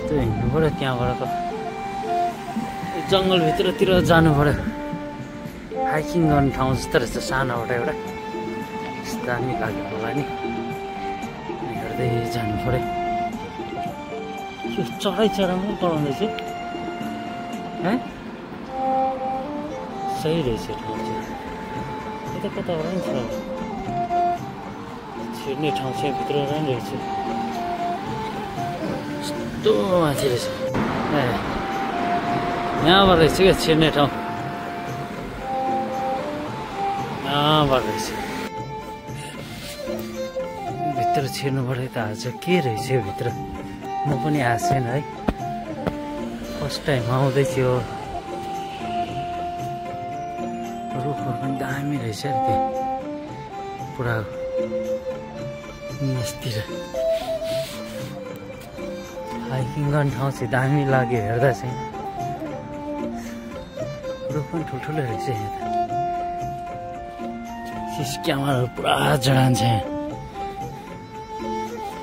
यस्तो हिँड्नु पऱ्यो त्यहाँबाट जङ्गलभित्रतिर जानु पऱ्यो हाइकिङ गर्ने ठाउँ जस्तो रहेछ सानोबाट एउटा दामी लाग्यो होला नि हेर्दै जानु पऱ्यो चढाइ चढाउनु पढाउँदैछु सही रहेछ ठाउँ चाहिँ यता कताबाट पनि छ छिर्ने ठाउँ चाहिँ भित्र राम्रो रहेछ यस्तो माथि रहेछ यहाँबाट रहेछ क्या छिर्ने ठाउँ यहाँबाट रहेछ भित्र छिर्नु पऱ्यो त आज के रहेछ भित्र म पनि आएको छैन है फर्स्ट टाइम आउँदैथ्यो रुखहरू पनि दामी रहेछ नि त्यहाँ पुरा मस्तिर हाइकिङ गर्ने ठाउँ चाहिँ दामी लाग्यो हेर्दा चाहिँ रुख पनि ठुल्ठुलो रहेछ यहाँ त सिस्क्यामाहरू पुरा जडान्छ यहाँ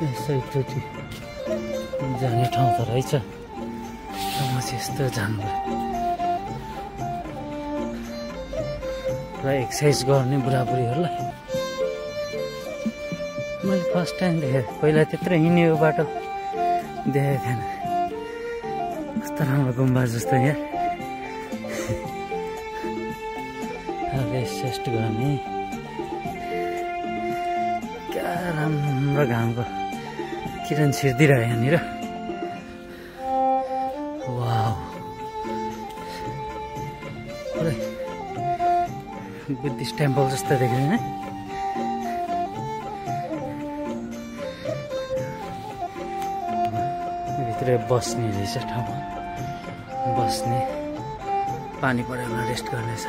यसैचोटि जाने ठाउँ त रहेछ म चाहिँ यस्तो जानु पुरा एक्सर्साइज गर्ने बुढाबुढीहरूलाई मैले फर्स्ट टाइम देखेँ पहिला त्यत्रो हिँड्यो बाटो देखेको थिएन कस्तो राम्रो गुम्बा जस्तो यहाँ रेस्ट गर्ने क्या राम्रो घामको किरण छिर्दिरह्यो यहाँनिर वाउ पुरै बुद्धिस्ट टेम्पल जस्तो देख्दैन भित्र बस्ने रहेछ ठाउँ बस्ने पानी परेमा रेस्ट गर्ने छ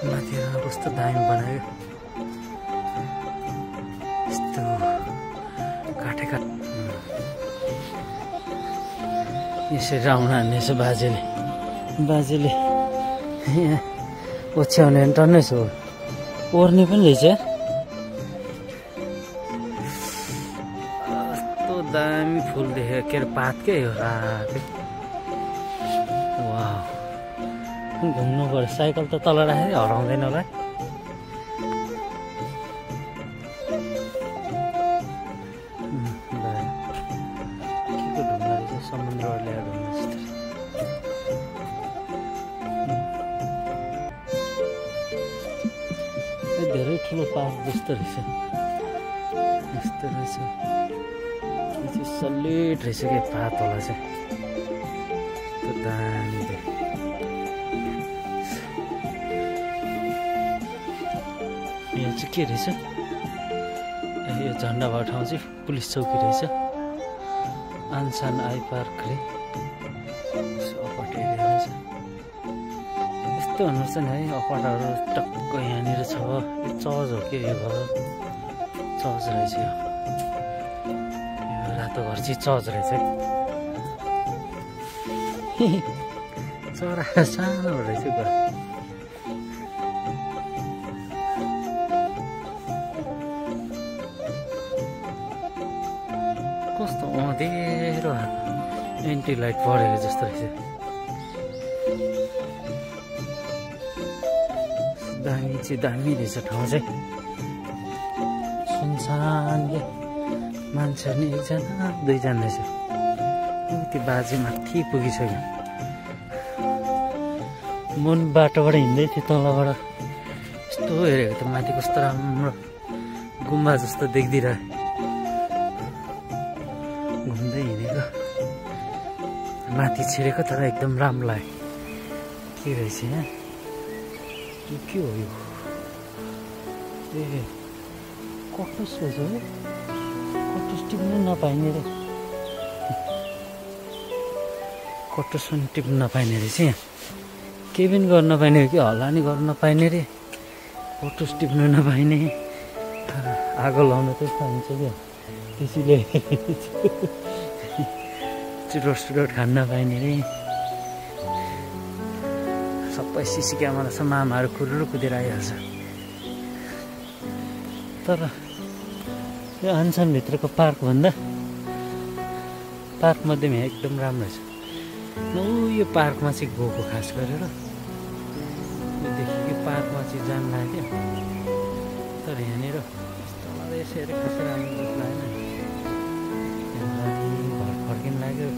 माथि कस्तो दामी बनायो यस्तो काठे काठ यसरी आउन हान्नेछ बाजेले यहाँ ओछ्याउने भने टन्नै छ ओर्ने पनि रहेछ कस्तो दामी फुल देख्यो के अरे पातकै हो रातो वाह घुम्नु पर्यो साइकल त तल राखेर हराउँदैन होला के को ढुङ्गा रहेछ समुद्रबाट ल्याएर ढुङ्गा जस्तो धेरै ठुलो पार्क जस्तो रहेछ यस्तो रहेछ सलेट रहेछ कि पात होला चाहिँ यस्तो दामी यहाँ चाहिँ के रहेछ यो झन्डा भएको ठाउँ चाहिँ पुलिस चौकी रहेछ आनसान आई पार्क रे अपार्ट एरिया रहेछ यस्तो हुनुपर्छ नि है अपार्टहरू टक्क यहाँनिर छ यो चर्च हो कि यो घर चर्च रहेछ यो रातो घर चाहिँ चर्च रहेछ चरा सानो रहेछ घर कस्तो अँधेरो एन्टी लाइट परेको जस्तो रहेछ दामी चाहिँ दामी रहेछ ठाउँ चाहिँ सुनसान के मान्छेहरू नि एकजना दुईजना रहेछ त्यो बाजे माथि पुगिसक्यो मुन बाटोबाट हिँड्दै थियो तलबाट यस्तो हेरेको त माथि कस्तो राम्रो गुम्बा जस्तो देख्दिरह्यो घुम्दै हिँडेको माथि छिरेको तर एकदम राम्रो लाग्यो के रहेछ यहाँ यो के हो यो ए कटुस रहेछ है कटुस टिप्नु नपाइने रे कटुस पनि टिप्नु नपाइने रहेछ यहाँ केही पनि गर्न नपाइने हो कि हल्ला नि गर्न नपाइने रे कटुस टिप्नु नपाइने आगो लाउनु चाहिँ पाइन्छ क्या त्यसैले चुरोट खान नपाइने रे सबै सिसी क्यामेरा छ मामाहरू कुरुरु कुदेर आइहाल्छ तर यो आनसानभित्रको पार्क मध्येमा एकदम राम्रो छ। यो पार्कमा चाहिँ गएको खास गरेर योदेखि यो पार्कमा चाहिँ जान लाग्यो, तर यहाँनिर तलले यसरी खासै राम्रो जस्तो लागेन। त्यहाँबाट घर फर्किन लाग्यो।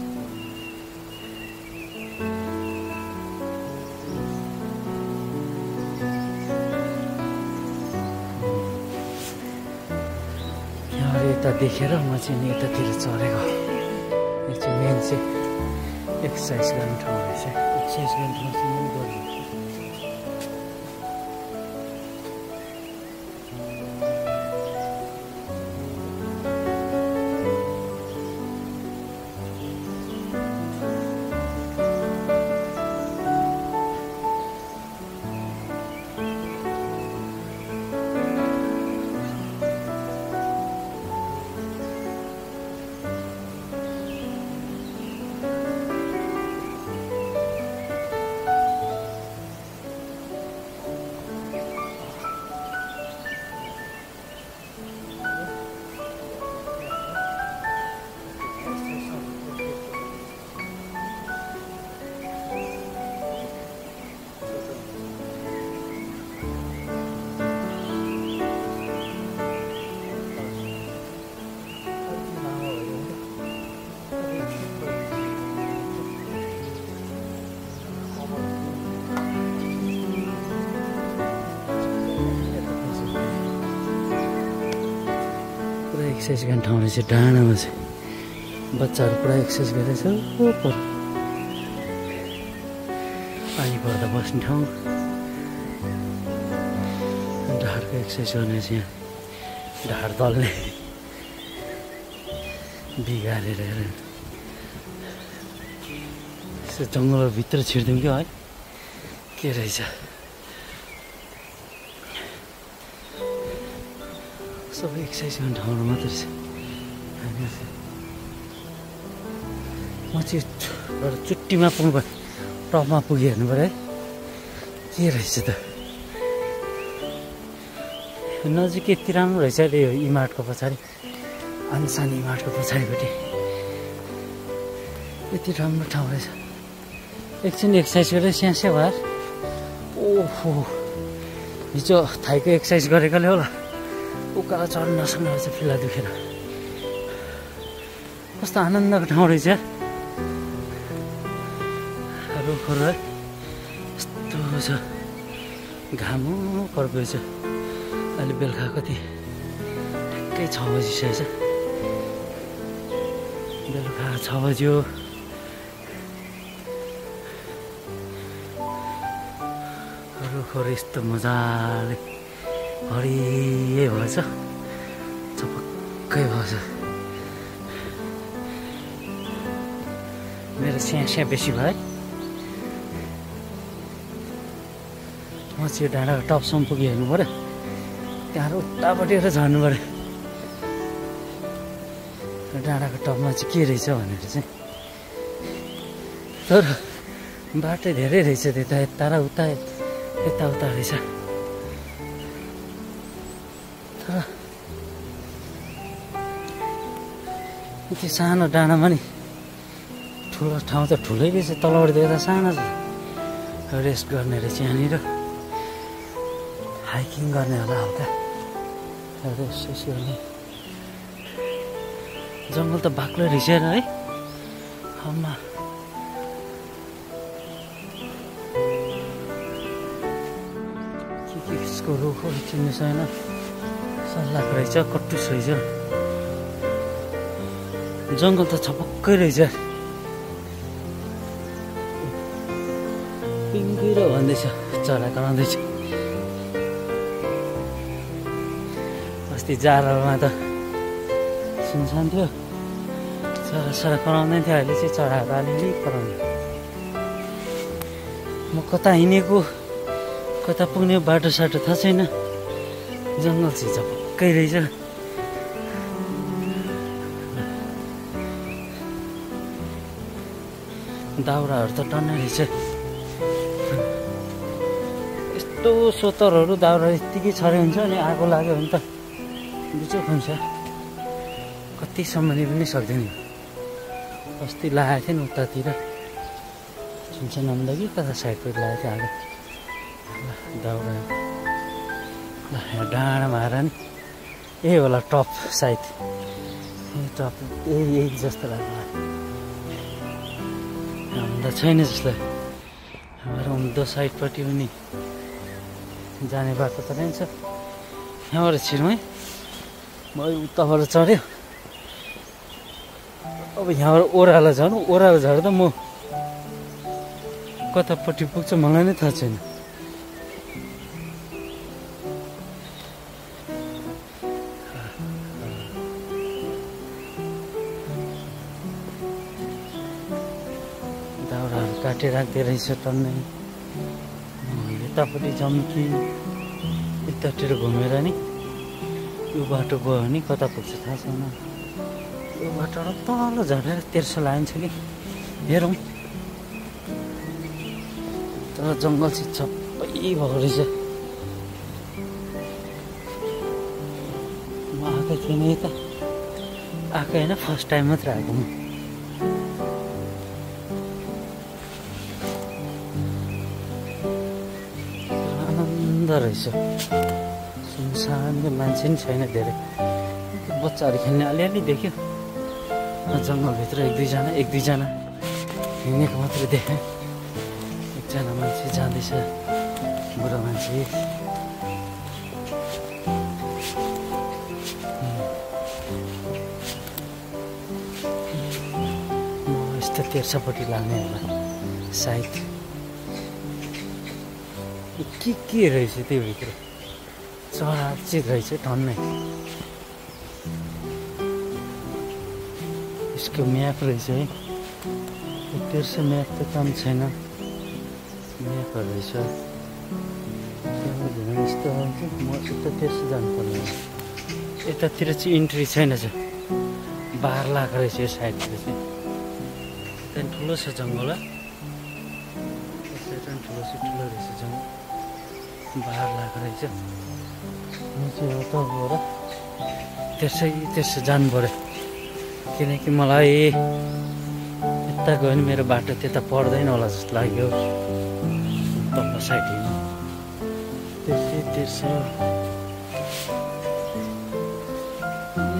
यता देखेर म चाहिँ नि यतातिर चढेको। यो चाहिँ मेन चाहिँ एक्सर्साइज गर्ने ठाउँ रहेछ। एक्सर्साइज गर्ने ठाउँ चाहिँ म गर्छु। एक्सर्साइज गर्ने ठाउँ रहेछ। डाँडामा चाहिँ बच्चाहरू पुरा एक्सर्साइज गरेछ। पर पानी पर्दा बस्ने ठाउँ, ढाडको एक्सर्साइज गर्ने चाहिँ यहाँ ढाड दल्ने बिगारेर यसो जङ्गलभित्र छिर्दिउँ क्या है, के रहेछ सबै एक्सर्साइज गर्ने ठाउँहरू मात्रै छ। म चाहिँ चुट्टीमा पुग्नु पर्यो, टपमा पुगेँ हेर्नु पऱ्यो है, के रहेछ त नजिक यति राम्रो रहेछ अहिले यो इमार्टको पछाडि, अनसान इमार्टको पछाडिपट्टि यति राम्रो ठाउँ रहेछ। एकछिन एक्सर्साइज गरेर स्यास्या भएर ओहो हिजो थाइको एक्सर्साइज गरेकोले होला उकालो चढ्न नसक्ने रहेछ, फिल्ला दुखेर। कस्तो आनन्दको ठाउँ रहेछ यार, रुखहरू है यस्तो छ, घाम पर्केछ। अहिले बेलुका कति ठ्याक्कै 6 बजिसकेछ, बेलुका 6 बज्यो। रुखहरू यस्तो मजाले हरियै भएछ, चपक्कै भएछ। मेरो स्यास्या बेसी भयो। म चाहिँ डाँडाको टपसम्म पुगेँ हेर्नु पऱ्यो, त्यहाँ उतापट्टि झर्नु पऱ्यो। डाँडाको टपमा चाहिँ के रहेछ भनेर चाहिँ, तर बाटो धेरै रहेछ त्यता यता र उता यताउता रहेछ। तर त्यो सानो डाँडामा नि ठुलो ठाउँ त ठुलै रहेछ, तलबाट देख्दा सानो छ। रेस्ट गर्ने रहेछ यहाँनिर, हाइकिङ गर्ने होला हल्का रेस्ट गर्ने। जङ्गल त बाक्लै रहेछ है, आमा के यसको रुखहरू चिन्नु छैन, सल्लाहको रहेछ, कट्टुस रहेछ। जङ्गल त छपक्कै रहेछ। पिङ्गिरो भन्दैछ, चरा कराउँदैछ। अस्ति जाडोमा त सुनसान थियो, चरा कराउँदैन थियो, अहिले चाहिँ चराहरू अलिअलि कराउने। म कता हिँडेको कता पुग्ने बाटो साटो थाहा छैन, जङ्गल चाहिँ झपक्कै रहेछ। दाउराहरू त टन्नै रहेछ, यस्तो सोतरहरू दाउरा यत्तिकै छरे हुन्छ, अनि आगो लाग्यो भने त बिचो खुन्छ, कतिसम्म पनि सक्दैन। अस्ति लगाएको थिएँ नि उतातिर छिन्चनामदेखि कता साइडपट्टि लगाएको थिएँ आगो दाउरा ल यहाँ डाँडामा आएर नि यही होला टप साइड टप यही जस्तो लाग्छ हामीलाई छैन जस्तो हाम्रो उँधो साइडपट्टि पनि जाने बाटो त रहेछ यहाँबाट छिर्नु है म उताबाट चढ्यो अब यहाँबाट ओह्रालो झर्नु ओह्रालो झर्दा म कतापट्टि पुग्छ मलाई नै थाहा छैन दाउराहरू काटेर राख्दै रहेछ टन्नै यतापट्टि जम्की यतातिर घुमेर नि यो बाटो गयो भने कता पुग्छ थाहा छैन यो बाटोबाट तल झरेर तेर्सो लागिन्छ कि हेरौँ तर जङ्गल चाहिँ सबै भएको रहेछ म आएको थिएन यता आएको होइन फर्स्ट टाइम मात्र आएको म आनन्द रहेछ सुनसानको मान्छे नि छैन धेरै बच्चाहरू खेल्ने अलिअलि देख्यो जङ्गलभित्र एक दुईजना हिँडेको मात्रै देखेँ एकजना मान्छे जाँदैछ बुढो मान्छे म यस्तो तेर्सोपट्टि लाग्ने होला सायद के रहेछ त्यो भित्र चराचित रहेछ टन्नै यसको म्याप रहेछ है तेर्सो म्याप त काम छैन म्यापहरू रहेछ यस्तो म यता तेर्सो जानुपर्ने यतातिर चाहिँ इन्ट्री छैन छ बार लगाएको रहेछ यो साइडतिर चाहिँ त्यहाँदेखि ठुलो छ जङ्गल ठुलो रहेछ जङ्गल बार लगाएको रहेछ म चाहिँ उता गएर त्यसै जानु पऱ्यो किनकि मलाई यता गयो भने मेरो बाटो त्यता पर्दैन होला जस्तो लाग्यो तल्लो साइड हिँड्नु त्यसै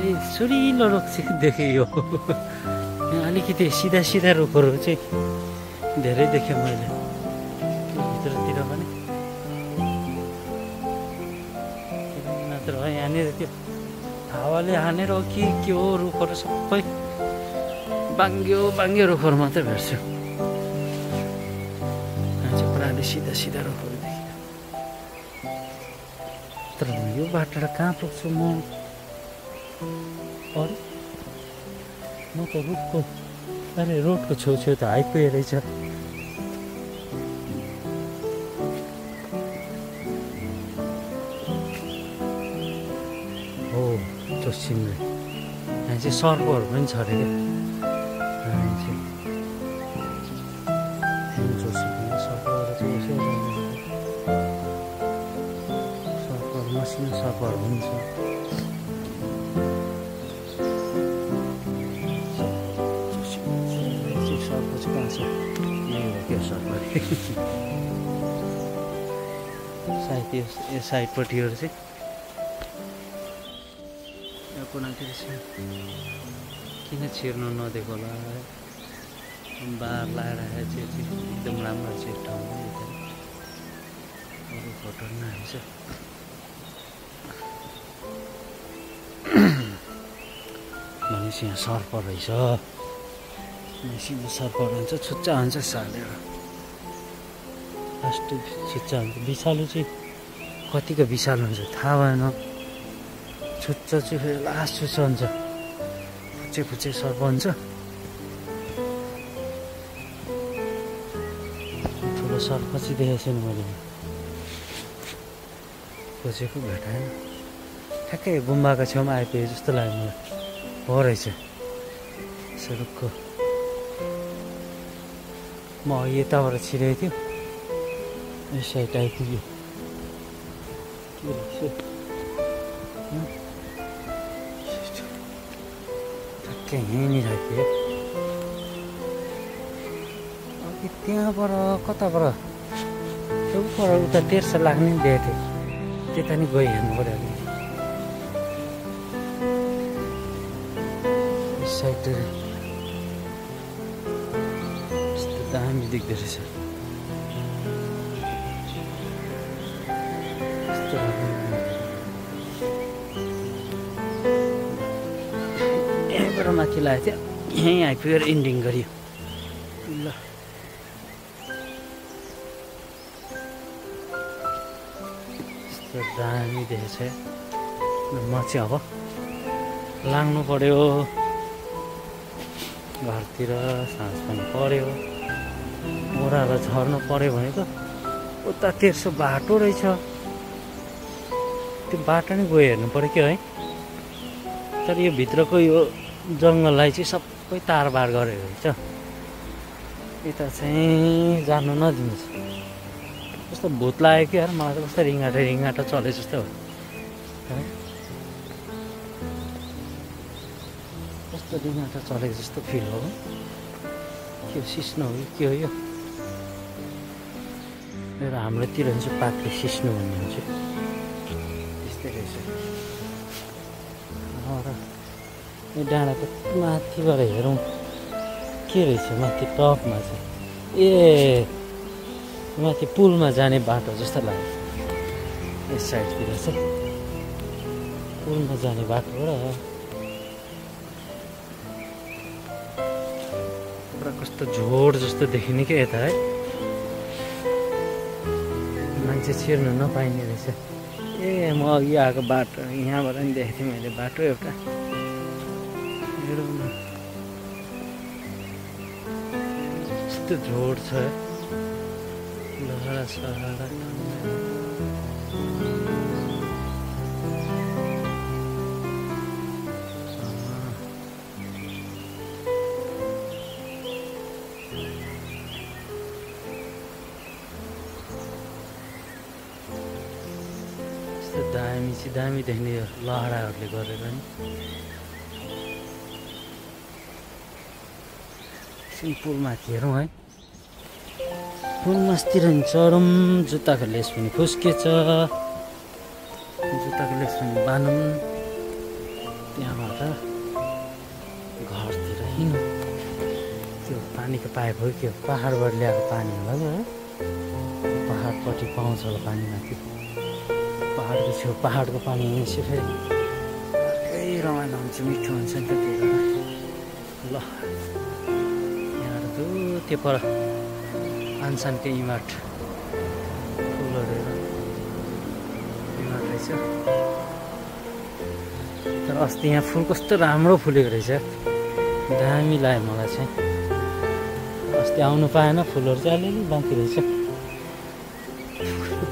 ए सुरिलो रुख चाहिँ देखेँ यो यहाँ अलिकति सिधा रुखहरू चाहिँ धेरै देखेँ मैले भित्रतिर पनि नत्र यहाँनिर त्यो हावाले हानेर के हो रुखहरू सबै बाङ्ग्यो रुखहरू मात्रै भेट्छु यहाँ चाहिँ पुराले सिधा रुखहरू देखियो तर यो बाटोबाट कहाँ पुग्छु म त रोडको छेउछेउ त आइपुगे रहेछ हो त्यो सिमले यहाँ चाहिँ सर्पहरू पनि छ अरे क्या सर्पहरू मसिनो सर्पहरू पनि छ सर्प चाहिँ कहाँ छ यही हो क्या सर्प सायद यो साइडपट्टिहरू चाहिँ कुनातिर चाहिँ किन छिर्नु नदिएको होला बार लगाएर चाहिँ एकदम राम्रो छ ठाउँमा अरू फोटो नआएछ भनेपछि यहाँ सर्प रहेछ मसिनो सर्पहरू हुन्छ छुच्चा हुन्छ सालेर लास्ट छुच्चा हुन्छ विषालु चाहिँ कतिको विशाल हुन्छ थाहा भएन छुच्चा चाहिँ फेरि लास्ट छुच्चा हुन्छ फुच्चे सर्प हुन्छ ठुलो सर्प चाहिँ देखेको छैन मैले खोजेको भेटाएन ठ्याक्कै गुम्बाको छेउमा आइपुगे जस्तो लाग्यो मलाई हो रहेछ सडकको म यताबाट छिरेको थियो यो साइड आइपुग्यो के रहेछ ठ्याक्कै यहीँनिर आइपुग्यो त्यहाँबाट कताबाट पर उता तेर्सा लाग्ने देखेको थिएँ त्यता नि गइ हेर्नु पर्यो अघि साइड यस्तो दामी देख्दो रहेछ यहीँबाट माथि लागेको थियो यहीँ आइपुगेर इन्डिङ गरियो ल यस्तो दामी देखेछ म चाहिँ अब लाग्नु पर्यो घरतिर साँझ पनि पर्यो ओह्रालो झर्नु पर्यो भनेको उता तेर्सो बाटो रहेछ त्यो बाटो नै गयो हेर्नु पर्यो कि है तर यो भित्रको यो जङ्गललाई चाहिँ सबै तारबार गरेको रहेछ यता चाहिँ जानु नदिन्छ कस्तो भूत लाग्यो कि यार मलाई त कस्तो रिङ्गाटो चले जस्तो हो कस्तो रिङ्गाटो चलेको जस्तो फिल हो के सिस्नो हो के हो यो एउटा हाम्रोतिर हुन्छ पातले सिस्नो भन्ने हुन्छ त्यस्तै रहेछ र यो डाँडाको माथिबाट हेरौँ के रहेछ माथि टपमा चाहिँ ए माथि पुलमा जाने बाटो जस्तो लाग्यो यस साइडतिर चाहिँ पुलमा जाने बाटोबाट पुरा कस्तो झोड जस्तो देखिने क्या यता है मान्छे छिर्नु नपाइने रहेछ ए म अघि आएको बाटो यहाँबाट नि देखेको थिएँ मैले बाटो एउटा हेरौँ न यस्तो झोड छ लहरा सहरा दामी चाहिँ दामी देख्ने यो लहराहरूले गरेर नि एकछिन पुलमाथि हेरौँ है पुलमास्तिर नि चढौँ जुत्ताको लेस पनि खुस्केछ जुत्ताको लेस पनि बानौँ त्यहाँबाट घरतिर हिँडौँ त्यो पानीको पाइप हो के पहाडबाट ल्याएको पानी होला है पहाडपट्टि पाउँछ होला पानी माथि पहाडको छेउ पहाडको पानी हुनेछ फेरि अर्कै रमाइलो हुन्छ मिठो हुन्छ नि त त्यही भएर ल यहाँहरू त्यो पर आनसानको इमाट फुलहरू इमाट रहेछ तर अस्ति यहाँ फुल कस्तो राम्रो फुलेको रहेछ दामी लाग्यो मलाई चाहिँ अस्ति आउनु पाएन फुलहरू चाहिँ अलिअलि बाँकी रहेछ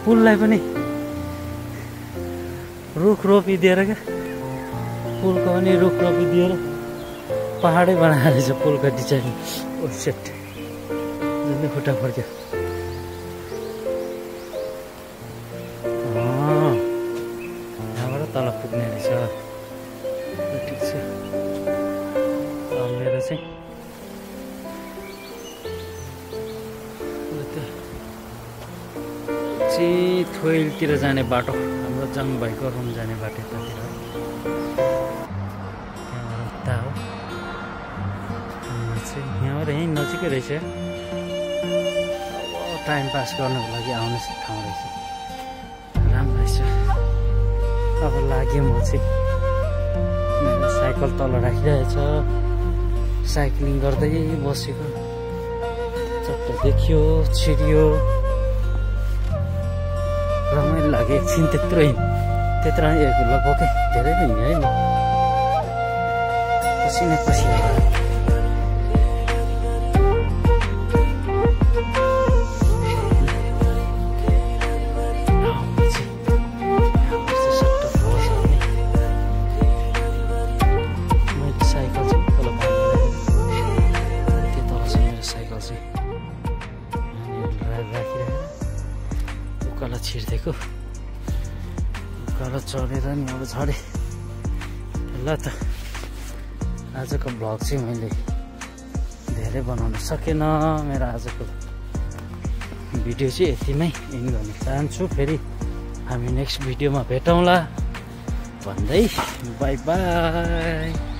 पुललाई पनि रुख रोपिदिएर क्या पुलको पनि रुख रोपिदिएर पहाडै बनाएर रहेछ पुलको डिजाइन ओ सेट झन्डै खुट्टा फर्क्यो यहाँबाट तल पुग्ने रहेछ ठिक छ मेरो चाहिँ थोइलतिर जाने बाटो हाम्रो जङ भएको रुम जाने बाटो यतातिर त्यहाँबाट उता हो चाहिँ यहाँबाट यहीँ नजिकै रहेछ टाइम पास गर्नको लागि आउने ठाउँ रहेछ राम्रो रहेछ अब लाग्यो म चाहिँ मेरो साइकल तल राखिरहेछ साइक्लिङ गर्दै बसेको चट्ट देखियो छिरियो रमाइलो लाग्यो एकछिन त्यत्रो लगभग धेरै नै हिँडेँ है म पसिना भयो छिर्दिएको उकालो चढेर नि अब झरेँ ल त आजको भ्लग चाहिँ मैले धेरै धेरै बनाउन सकेन। मेरो आजको भिडियो चाहिँ यतिमै एन्ड गर्न चाहन्छु। फेरि हामी नेक्स्ट भिडियोमा भेटौँला भन्दै बाई बाई।